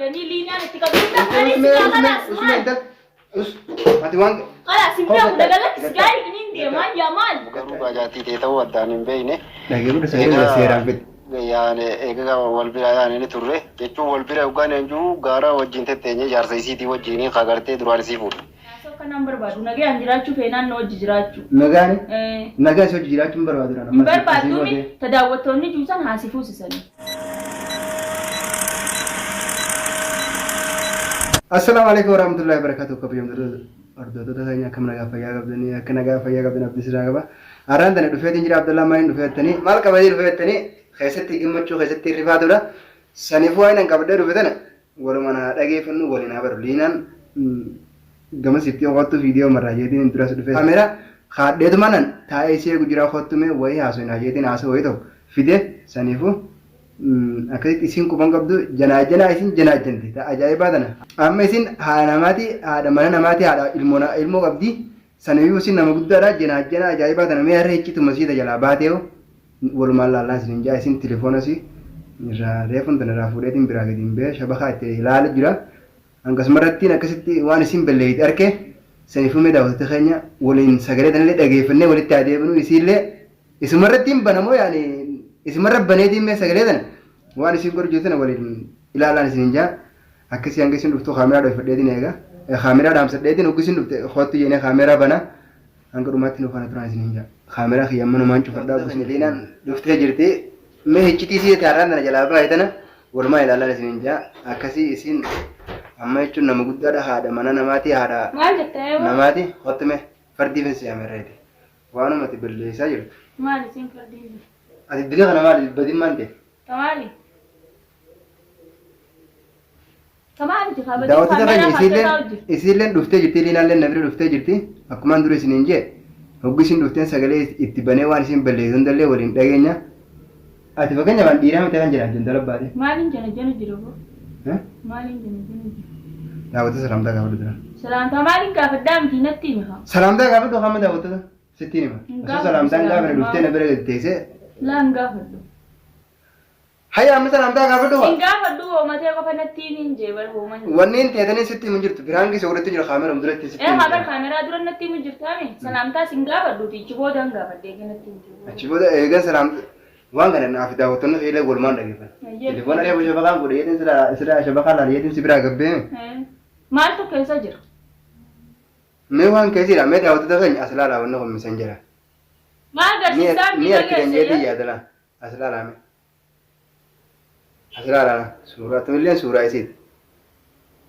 qabdanii liinaan itti qabdu hunda ani si kalaas maal? Ati waan Kalaas hin beeku dagalatti gaarii inni deemaa yaa maal? Garuu gaajaattii ta'e ta'uu addaan hin beekne. Dhageeffadhu sagalee seeraan fedhe. Yaani egaa wal bira yaani ni turre jechuun wal bira yookaan hin jiru gaara wajjin tetteenye jaarsa isiitii wajjin kagartee duraan isii fuudhe. Haasoo kanaan barbaadu nagaan jiraachuu feenaan na wajji jiraachuu. Nagaan nagaan si hojii jiraachuu hin barbaadu. Hin barbaadduumi tadaawwattoonni juusan haasi fuusisanii. Assalaamu alaikum warahmatullahi wabarakatuh. Kabajamtoota hordoftoota keenya akkam nagaa fayyaa qabdanii akka nagaa fayyaa qabdan abdii siraa qaba. Har'aan tana dhufeetiin jira Abdallaa maaliin dhufee jettanii maal qabatee dhufee jettanii keessatti gammachuu keessatti rifaatudha. Saniifuu waan hin qabadhee dhufe tana walumaan haa dhageeffannu waliin haa baru. Liinaan gama sitti kottu viidiyoo marraa jeetiin duras dhufe. Kaameera kaadheetuma nan taa'ee isii eegu jira kottu mee wayii haasofnaa jeetiin haasoo wayii tokko fide saniifuu akkasitti isin quban qabdu janaajanaa isin janaajanti ta ajaa'ibaa tana. Amma isin haadha namaati haadha mana namaati haadha ilmoo ilmoo qabdi saniyyuu isin nama guddaadha janaajanaa ajaa'ibaa tana mee har'a hiccituma siita jalaa baatee walumaan laallaa isin hin jaa isin telefoona si irraa reefuun tana irraa fuudheetiin biraa gadi hin bee shabakaa itti ilaala jira. Hangasuma irrattiin akkasitti waan isin balleeyite arke saniifuu mee daawwattoota keenya waliin sagalee tanallee dhageeffannee walitti haa deebinu isiillee isuma irrattiin banamoo yaani isumarra baneetiin mee sagalee tana waan isin godhu jirtu tana waliin ilaalaan isin hin jaa akkasii hanga isin dhuftu kaameraa dhoyfadheetiin eega kaameraa dhaamsadheetiin hoggi isin dhufte kottu jeenee kaameraa bana hanga dhumaatti nu faana turaan isin hin jaa kaameraa kiyya ammanumaan cufadhaa gosa liinaan dhuftee jirti mee hiccitii isii taarraan tana jalaa baay'ee tana walumaa ilaalaan isin hin jaa akkasii isin amma jechuun nama guddaadha haadha mana namaati haadha Maal jettee eewwa? namaati kottu mee fardii finsi amerreeti waanuma ati balleessaa jirtu. Maal isin fardiin? Ati dila kana maali badin maal ta'e? Tamaali. Tamaali kabajii Daawwattoota keenya kaameraa isiilleen kaatee hojii. isiilleen dhuftee jirti liinaalleen na bira dhuftee jirti akkumaan dura isiniin jee hoggi isin dhufteen sagalee itti banee waan isin balleessu hundallee waliin dhageenya. Ati fakkeenyaaf an dhiiraa miti kan jedhan jandala baate. Maaliin jana jana jira boo? Maaliin jana jana jira? Daawwattoota salaamtaa gaafadhu dura. Salaamtaa maaliin gaafadhaa miti natti himi haa. Salaamtaa gaafadhu hamma daawwattoota sittiin hima. Hin Osoo gaafadhu salaamtaan gaafanne salaamtaa. dhuftee na bira gadi teessee Laa hin gaafadhu. hayya amma salaamtaa gaafadhu Hin haa. gaafadhu hoomatee qofa natti himi hin jee bar hooman. Wanni hin teetanii sitti himu jirtu biraan keessa godhatti jira kaameera duratti sitti Ee himu. habar kaameraa dura natti himu jirtaami. Salaamtaas hin gaafadhuuti achi booda hin gaafadhe eega natti himte. Achi booda eegan salaam waan kana naaf daawwattoonni kiilee walumaan dhageeffan. Ayyee. Telefoona reefu shabakaan godhe yeetiin sila sila shabakaa laal yeetiin si biraa gabbee. Maaltu keessa jira? Mee waan keessidha mee daawwattoota keenya as laalaa wanni kun misan jira. Maal agarsiisaa Ni argitan jeetii yaadala as laalaa mee. As laalaa suuraa tunillee suuraa isiiti.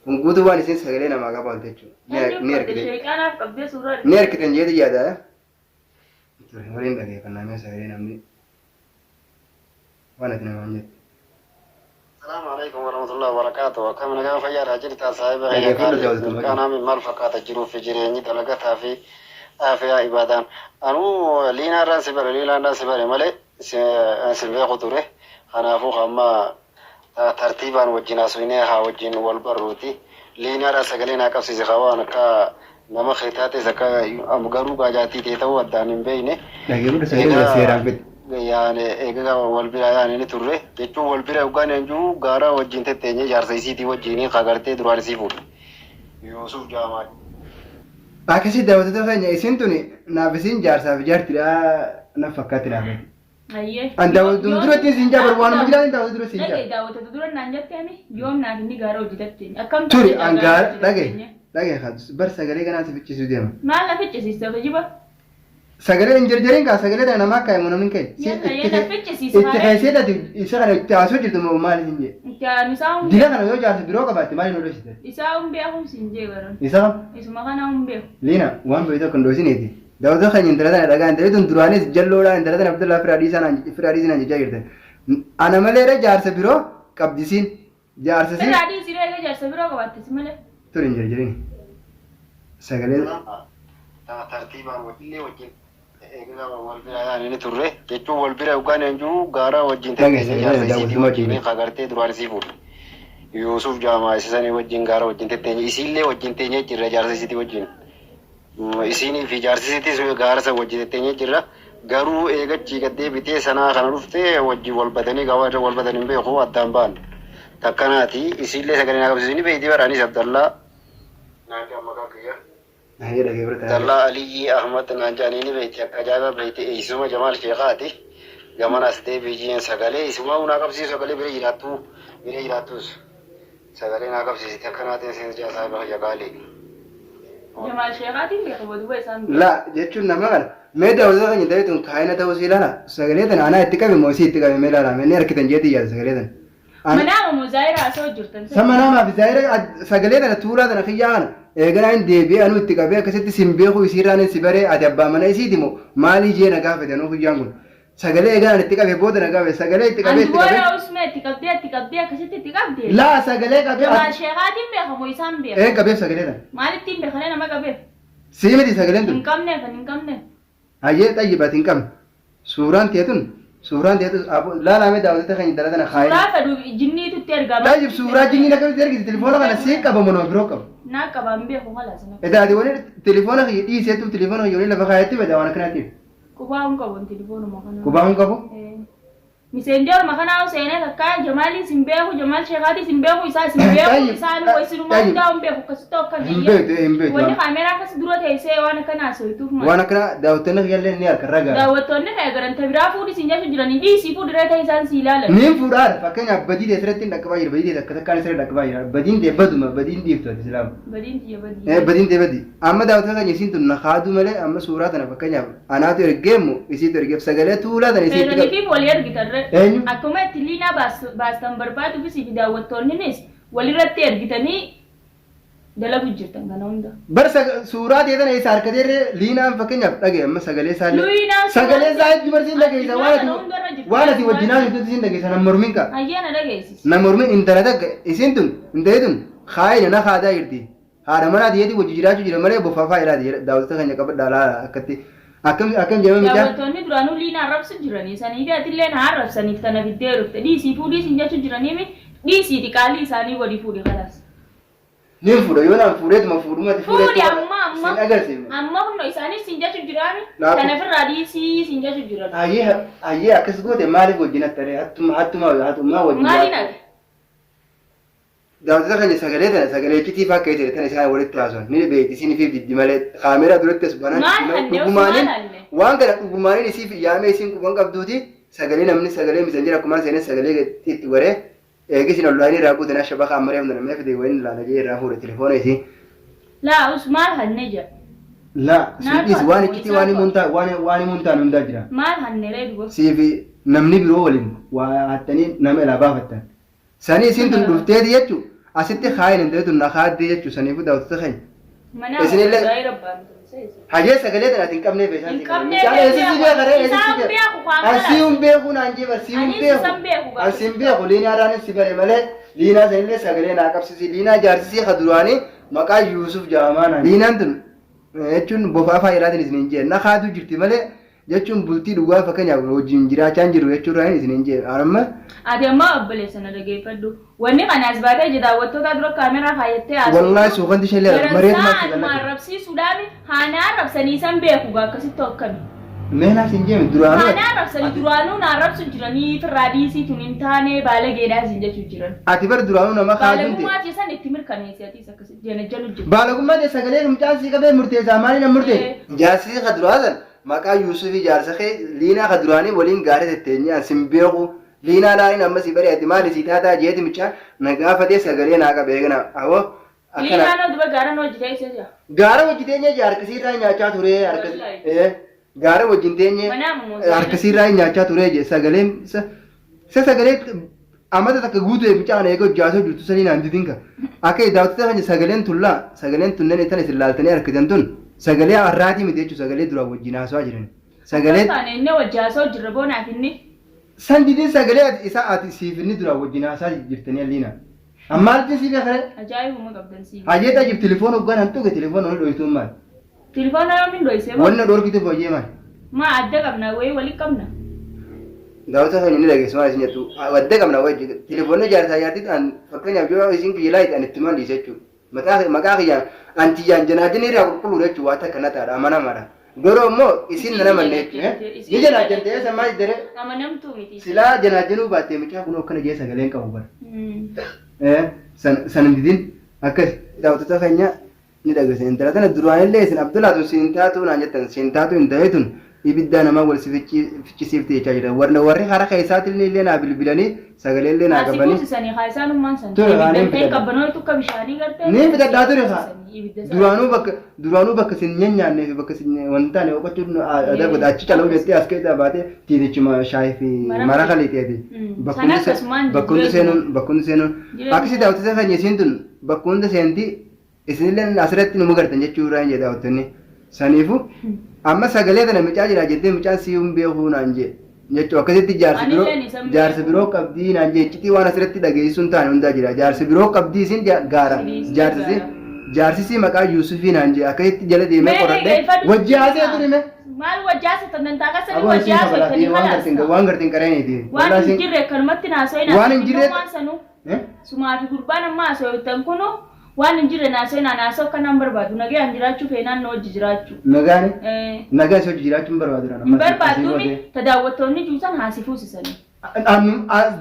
Kun guutuu waan isin sagalee namaa qabaatu jechuudha. Ni argitan. Sheeqaanaaf qabdee suuraa Ni argitan jeetii yaada. Ture waliin dhageeffannaa mee sagalee namni waan ati namaan jette. Salaamu alaikum warahmatullahi wabarakatuh. Akkam nagaa fayyaadha jirta saahiba kiyya Dhageeffadhu qaalii. daawwattoota Mirqaanaa mi maal fakkaata jiruu fi jireenyi dalagataa fi aafiyaa ibaadaan. Anuu liinaarraan si bare liinaarraan si bare malee si beeku ture. Kanaafuu hamma tartiibaan wajjin haasofnee haa wajjin wal barruuti. Liinaadhaan sagalee naa qabsiise haa waan akka nama kee taates akka garuu gaajaattii ta'e ta'uu addaan hin beekne. Dhageeffadhu sagalee seeraan fedhe. Yaani egaa wal bira yaani ni turre jechuun wal bira yookaan hin jiru gaara wajjin tetteenye jaarsa isiitii wajjin kagartee duraan isii fuudhe. Yuusuf Jaamaa. Akkasii daawwattoota keenya isin tuni naaf isin jaarsaa fi jaartidha na fakkaatti naaf. Ayyee. An daawwattoota duratti isin jaa barbaadu waanuma jiraan daawwattoota dura isin jaa. Dhagee daawwattoota dura naan jette ani yoom naaf inni gaara hojjetatte akkam Turi an gaara dhagee dhagee bar sagalee kanaan si ficcisiisuu deema. Maal na ficcisiiste kijiba? Sagalee hin jarjariin kaa sagalee tana namaa akka himu namni ka'e. Yalla yalla ficcisiisi Itti keessee ati isa kana itti haasoo jirtu moo maal isin jee. Itti aanu isaa hun Dila kana yoo jaarsa biroo qabaatte maal hin odhoosite? Isaa hun beeku siin jee baran. Isa kam? Isuma kana hun beeku. Liina waan beektu akka hin dhoosineeti. Daawwattoota keenya intala tana dhagaa intala tun duraanis jalloodha intala tana Abdullaa firaa dhiisaa naan firaa dhiisii naan jechaa jirtan. Ana maleedha jaarsa biroo qabdisiin. Jaarsa siin Firaa dhiisii eega jaarsa biroo qabaatte si malee. tun hin jarjarin. Sagalee Tartiibaan wajjin wajjin egaa wal bira yaani ni turre jechuun wal bira yookaan hin jiru gaara wajjin Dhageesse, tetteenye jaarsa isiitii daawwattoota wajjin wajjin. kagartee duraan isii fuudhe. Yuusuf Jaamaa isisanii wajjin gaara wajjin tetteenye isiillee wajjin teenye jirra jaarsa isiitii wajjin. Isinii fi jaarsi isiitis gaara san wajjin tetteenye jirra. Garuu eegachii gad deebitee sanaa kana dhuftee wajjin wal badanii gawaa irra wal badan hin beeku addaan ba'an. Takkanaati isiillee sagalee naa qabsiisu ni beekti bara anis Abdallaa naan jedhan maqaan kiyya. Hayyee dhagee bira taa'ee. Abdallaa Aliyyii Ahmad naan jedhanii ni beekti akka ajaa'iba beekti eessuma Jamaal Sheekaati gamana as deebi'i jeen sagalee isumaa naa qabsiisu sagalee bira jiraattu bira jiraattus sagalee naa qabsiisite akkanaatiin seensa jaa saahiba kiyya qaalii. Jamaal Sheekaatiin beeka boduba isaan beeka. Laa jechuun nama kana mee daawwattoota keenya ta'e tun kaayina ta'uu sii ilaala sagalee tana anaa itti qabe moo isii itti qabe mee ilaala mee ni arkitan jeetii yaada sagalee tana. Manaama moo zaayira haasa'u jirtan? San manaamaa fi zaayira sagalee tana tuulaa tana kiyyaa kana eeganaa hin deebi'ee anuu itti qabee akkasitti sin beekuu isiirraan hin si baree ati abbaa mana isiiti moo maalii jee na gaafate anuu kiyyaan kun sagalee eeganaan itti qabee booda na gaafate sagalee itti qabee itti qabee. Anduwara usmee itti qabdee itti qabdee akkasitti itti qabdee. Laa sagalee qabee. Jamaal Sheekaatiin beeka moo isaan beeka? Ee qabeef sagalee tana. Maalittiin beekanii nama qabeef? Sii miti sagaleen tun. Hin qabneef ani hin qabneef. Hayyee xayyib ati hin qabne. Suuraan tee tun suuraan tee tun abo laalaa mee daawwattoota keenya intala tana kaayee. Suuraa fedhu jinniitu itti ergama. Xayyib suuraa jinniin akkamitti ergiti telefoona kana sii qaba moo nama biroo qaba. Naa qaba hin beeku kalaas na. Edaa ati wani telefoona kiyya dhiiseetu telefoona kiyya wani lafa kaayetti bada waan akkanaatiif. Qubaa hin qabu telefoonuma kana. Qubaa hin qabu. Miseenjeeruma kanaa seenee takkaa Jamaaliin sin beeku, Jamaal Sheekaatis hin beeku, isaas hin beeku, Tayyib, isaan isinuma tayyib. hundaa hin beeku akkasitti akka Hin beektu, hin beektu. Wanni kaameeraa akkas dura teessee waan akkana haasoftuuf maal? Waan akkana daawwattoonni kiyyallee ni harka ragaa. Daawwattoonni kee garanta biraa fuudhi sin jechu jiranii dhiisii fuudhi reeta isaan si ilaalan. Niin fuudhaadha fakkeenyaaf badii ta'e sirratti hin dhaqqabaa jira badii ta'e takka takkaan sirratti dhaqqabaa jira badiin ta'e baduma badiin dhiiftu ati silaamu. Badiin tiyya badii. Eh, badiin ta'e badii. Amma daawwattoota keenya isiin tun na kaaduu malee amma suuraa tana fakkeenyaaf anaatu ergee moo isiitu ergeef sagalee tuulaa tana isiitti Feetanii qabu. fi walii ergitan re. Eenyu? Akkuma itti liinaa baastan barbaaduufis fi daawwattoonninis walirratti ergitanii dalagu jirtan kana hunda. Bar suuraa ta'e tana eessa harkateerree liinaan fakkeenyaaf dhagaye amma sagalee isaallee. Liinaan Sagalee isaa hedduu barsiin dhageessa waan Addunyaa kana hundarra ati jirti. waan ati wajjin haasoftutti siin dhageessa nan mormin kaa. Hayyee na dhageessisi. Na mormin intala takka isiin tun intalli tun kaayina na kaadaa jirti. Haadha manaa tiyyatiin wajji jiraachuu jira malee bofaa faayidaati jedha daawwattoota keenya qabadhaa laala akkatti akkam akkam jedhama micaa. Daawwattoonni duraanuu liina arrabsu jiranii saniifi atillee na arrabsaniif tana fiddee dhufte dhiisii fuudhii sin jechu jiraniimi dhiisiiti qaalii isaanii godhi fuudhi kalaas. Nin fuudha yoo naan fuudheetuma fuudhumatti Fuudhi fuudheetuma amma amma sin agarsiifne. amma kunno isaanis sin jechu jiraami Laatu. tana firraa dhiisii sin jechu jiran. Hayyee hayyee akkas goote maaliif wajjin hattaree hattuma hattuma hatummaa wajjin. Maaliin ati? Daawwattoota keenya sagalee tana sagalee iccitii faa akka ta'e tana isaan walitti haasawan ni beekti isiin ifiif diddi malee kaameeraa duratti as banaan Maal diddi malee hanne osoo dhugumaaniin maal hanne? waan kana dhugumaaniin isiif yaamee isiin quban qabduuti sagalee namni sagalee misanjira akkumaan seenee sagalee itti godhee eegi isin onlaayinii irraa guutan asha baka amma reefna namni fide wayin laala jee irraa fuudhe telefoona isii. Laa us maal hanne jedha. Laa sun Naatu dhiisi waan hanne iccitii waan himuun taa waan waan himuun taan hundaa jira. Maal hanne ree duba? Siifi namni biroo waliin waa hattanii nama ilaa baafattan. Sanii isiin tun dhufteeti jechu asitti kaayin intali tun na kaaddee jechu saniifuu daawwattoota keenya. Manaa Isinillee zaayira baantu seesi. hajee sagalee tana ati hin qabneef isaan Hin si qaban. qabneef Mucaan eessa si beeka ree eessa si Isaan beeka? beeku kaan An si hin beeku naan jee bar si hin Anis beeku. isan beeku An si hin beeku liinaadhaanis si bare malee liinaa sanillee sagalee naa qabsisi liinaa jaarsisii ka duraanii maqaa Yuusuf jedhamaa naan. Liinaan tun jechuun bofaa faayilaatiin isin hin jee na kaaduu jirti malee Jechuun bultii dhugaa fakkeenyaaf wajjin jiraachaa hin jirru jechuu irraa isin hin jee amma. Ati ammaa obboleessa na dhageeffadhu. Wanni kana as baatee ija daawwattootaa dura kaameraa kaayyattee Wallaahi haasoftu. suuqanti ishee illee mareetu Garansaa maal anuma si arrabsiisuudhaan haa na arrabsanii isan beeku gaa akkasitti akkami. Mee naaf hin jeemi duraanuu Haa na arrabsanii duraanuu na arrabsu jiranii firraa dhiisii tun hin taane baalageedhaa isin jechuu jiran. Ati bar duraanuu nama kaajuun ta'e. Baalagummaa keessan itti mirkaneessi atiis akkasitti janajjanu jirti. Baalagummaa ta'e sagalee mucaan sii qabee murteessaa maaliin nan murteesse? Jaarsi ka duraa san Maqaa Yuusufi jaarsa kee Liinaa ka duraanii woliin gaara tetteenye an sin beeku Liinaa laaliin amma si bare ati maali sii taataa jeeti mucaan na gaafatee sagalee naa qabe eegana awoo akkana Liinaan hoo duba gaara nu hojii teessee jira. Gaara wajji teenyee jee harka siirraa nyaachaa turee harka Wallaahi. ee gaara wajjin teenyee Manaa moo harka siirraa nyaachaa turee jee sagaleen sa sa sagalee Amata takka guutuu mucaan eega hojjaasoo jirtu sanii naan didin ka. Akka daawwattoota keenya sagaleen tun laa sagaleen tunneen itan isin laaltanii argitan tun sagalee har'aatii miti jechuun sagalee duraan wajjin haasawaa jiran. Sagalee Taane inni wajji haasa'u jirra boonaaf inni. san didin sagalee ati isa ati siif inni duraan wajjin haasaa jirtanii alliina. Ammaa argin siif yakare. Ajaa'ibuma qabdan siif. Hayyee tajib telefoon hoggaan han tuqe telefoon wani dhoytuun maal? Tilfoona yoomin dhoysee moo? Wanna dhorkite fooyyee maal? Maa adda qabna wayii wali qabna. Daawwattoota keenya ni dhageessu maal isin jettu adda qabna wayii telefoonni jaarsaa jaartii ta'an fakkeenyaaf yoo isin kiyya laayite ani itti malliisa jechuudha. Maqaa maqaa kiyyaan an tiyyaan janaajinii irraa qulqulluudha jechuudha waa takka na taadha amanamaadha. Garuu immoo isin na namanne jechuudha. Ni janaajjan ta'ee san maal jedhee Amanamtuu miti. silaa janaajjanuu baattee mucaa kunoo akkana jee sagaleen qabu bara. San san hin didin akkas. Daawwattoota keenya ni dhageessan intala tana duraanillee isin Abdulaa tun siin taatuu naan jettan siin taatuu hin ta'ee tun ibiddaa namaa wal si ficcisiifti jechaa jiran warri warri hara keessaatillee illee naa bilbilanii sagalee illee naa Haa si qabanii fuusisanii haa isaanummaan san. Ture haa Ibidda niin hin ta'in fidadha. qabbanooytu akka bishaanii gartee. Niin fidadhaa ture haa. Ibidda sana. Duraanuu bakka duraanuu bakka sin nyaanyaannee fi bakka sin wanta taane boqochuun aadaa godha achi cala'uu jettee as keessaa baatee tiitichuma shaayii fi Mara mara liixeeti. Mm. Sana akkasumaan Bakka hundi jireenya. seenuun bakka hundi seenuun Jireenya. akkasii daawwattoota keenya isiin tun bakka hunda seenti isinillee asirratti nu magartan jechuu irraa hin jedhe daawwattoonni. Saniifuu amma sagalee tana micaa jira jettee mucaan si hin beekuu naan jee jechuu akkasitti jaarsi biroo Anilleen isa hin jaarsi beeku. biroo qabdii naan jee iccitii waan asirratti dhageessisuun taane hundaa jira jaarsi biroo qabdii isin gaara Sibiisni jaarsisi gaara. jaarsisi maqaa Yuusufii naan jee akkasitti jala deemee Mee qoradhee dhaggeeffadhu. wajji haasee ture mee. Maal wajjaa tantan taakasanii Aboo isiin wajjaa kabalaatii sochanii waan gartiin kalaas. waan gartiin qareeniiti. Waan Walaa hin isiin jirre akkanumatti naasoo Waan hin jirre- waan sanuu. Eh? Sumaa fi gurbaan amma haasawattan kunu waan hin jirre naasoo naasoo akkanaan barbaadu nagayaan jiraachuu feenaan na wajji jiraachuu. Nagaani Eh, nagaa isoo jiraachuun barbaadu Hin barbaadduumi ta daawwattoonni juusan haasifuusisanii.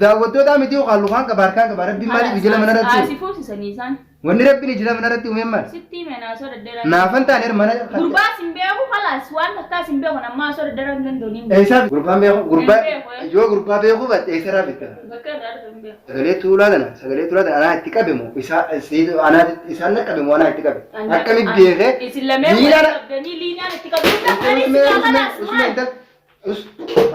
Daawwattoota miti yookaan lukaan qaba harkaan qaba rabbiin maaliif ija lama narratti uume? Haasifuusisanii isaan. Wanni rabbiin ija lama narratti uumeen maal? Sitti hime naasoo daddeeraa. Naafan taaneer mana Gurbaas hin beeku kalaas waan takkaas hin beeku amma haasoo daddeeraa hin danda'u ni hin beeku. Eessaaf gurbaan beeku gurbaa Hin beeku, eh. yoo gurbaa beeku baatte eessarraa bitta? Bakka irraa argamu hin beeku. Sagalee tuulaa tana sagalee tuulaa tana anaa itti qabe moo isaa anaa isaan na qabe moo anaa itti qabe? Akkamitti beekee? Isin lameen Liinaan walitti qabdanii liinaan itti qabdu. Ani si kalaas maal?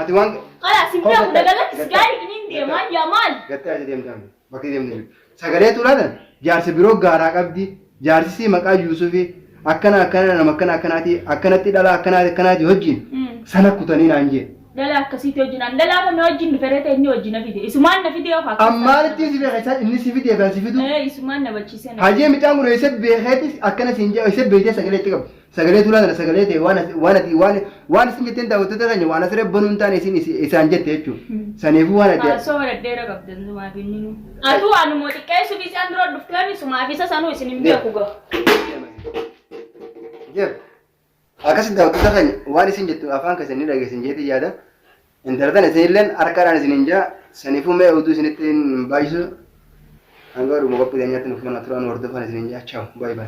Ati waan Kalaas hin beeku dagalatti gaarii ni deemaa yaa maal? gattee ati deemtaan bakki deemte jiru. Sagalee tuulaa tana jaarsi biroo gaaraa qabdi jaarsisii maqaa Yuusufii akkana akkana nama akkana akkanaati akkanatti dhala akkana akkanaati wajjin sana kutanii naan jee. Dhala akkasiitti wajjin dhala afame wajjin dhuferee ta'e inni wajjin na fide. Isumaan na fide yoo fakkaata. Ammaalittiin si beeka isaan inni si fidee kan si fidu. Eh, isumaan na bachiisee na. Hajee micaan kun eessa beekeetis akkana siin jee eessa beektee sagalee itti qabu. Sagalee tuulaa tana sagalee ta'e waan waan ati waan waan isin jetteen daawwattoota keenya waan asirra banuu hin taane isin isaan jette jechuudha. Saniifuu waan ati Haasoo dhedheera qabdan sumaaf inni nu. Atuu anuma xiqqeessuuf isaan dura dhufteemi sumaaf isa sanuu isin hin beeku gaa. Jeef akkasi daawwattoota keenya waan isin jettu afaan keessan ni dhageessin jeetii yaada. Intala tana isinilleen harkaadhaan isin hin jaa saniifuu mee oduu isinitti hin baay'isu. Hanga dhuma qophii keenyaatti nuuf mana turaan hordofan isin hin jaa. Chaaw baay'ee baay'ee.